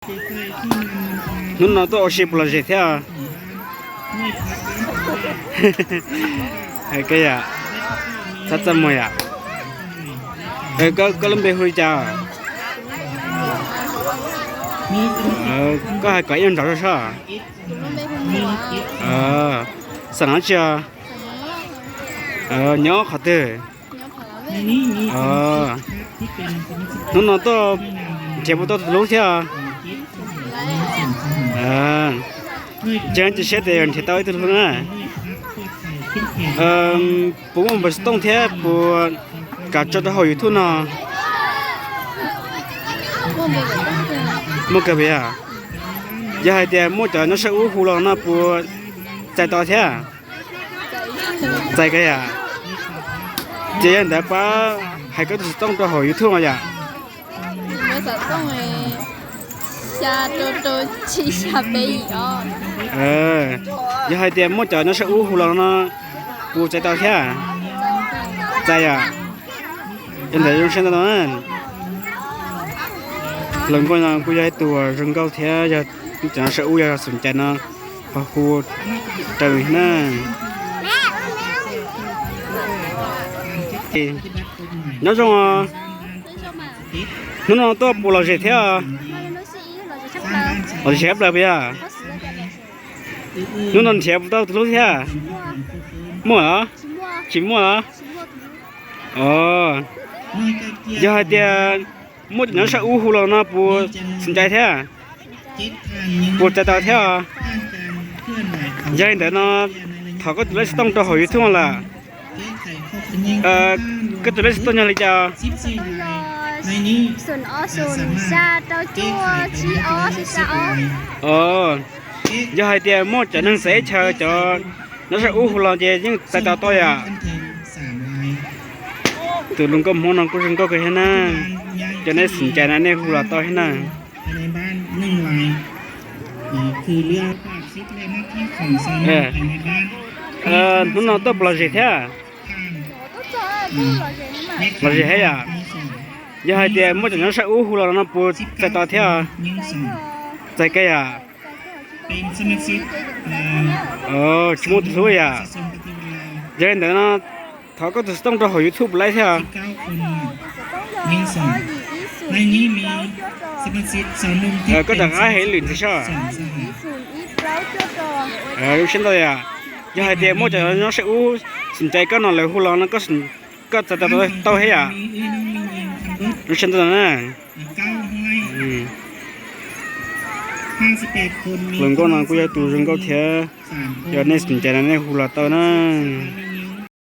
Hnub no tuaj ua si puas lom zem thiab? Koj yam, txhob txaj muag yam. Koj lub npe hu li cas? Koj hais kom ib nyuag nraud soj soj. Xeem dab tsi os? Nyob qhov twg? Hnub no tuaj nrhiav puas tau tus hlub thiab? Cia siab tias yuav nrhiav tau ib tug hlub na. Puas muaj npawg xov tooj thiab puas kam tso rau hauv YouTube no? Muaj kawg puas yog? Yog hais tias muaj cov nyob sab ub hu los no puas txais tau thiab? Txais kawg yam. Ces yog ntawd pab hais koj tus xov tooj rau hauv YouTube no yom. Yog hais tias muaj cov nyob sab ub hu los no puas txais tau thiab? Txais yom. Yog ntawd zoo siab ntau no. Hluas nkauj no kuj yog ib tug zoo nkauj thiab, yog cov nyob sab ub yog xum cai no ho hu raws na. Nyob zoo os. Hnub no tuaj puas lom zem thiab? Lom zem tshaj plaws puas yog? Hnub no nrhiav puas tau tus hlub thiab? Muaj los? Tsis muaj los? Os, yog hais tias muaj cov nyob sab ub hu los no puas xum cai thiab? Puas txais tau thiab? Yog li ntawd no, thov koj tus lej xov tooj rau hauv YouTube lawm. Koj tus lej xov tooj yog li cas? Os, yog hais tias muaj cov neeg txawv teb chaws cov nyob sab ub hu los ces yeej txais tau tuaj yom. Tus hluas nkauj Hmoob no kuj zoo nkauj kawg thiab na. Cov nej xum cai no nej hu los tau thiab na. Hnub no tuaj puas lom zem thiab? Lom zem thiab yom. Yog hais tias muaj cov nyob sab ub hu los no puas txais tau thiab? Txais kawg yom. Tsis muaj tus hlub yom. Yog li ntawd no, thov koj tus xov tooj rau hauv YouTube puas laib thiab? Koj rov qab hais lwm ntxiv soj. Zoo siab ntau yom. Yog hais tias muaj cov nyob sab ub xum cai koj no lawv hu los no koj txais tau thiab yom. Zoo siab ntau na. Hluas nkauj no kuj yog tus zoo nkauj thiab, yog nej xum cai no nej hu los tau na.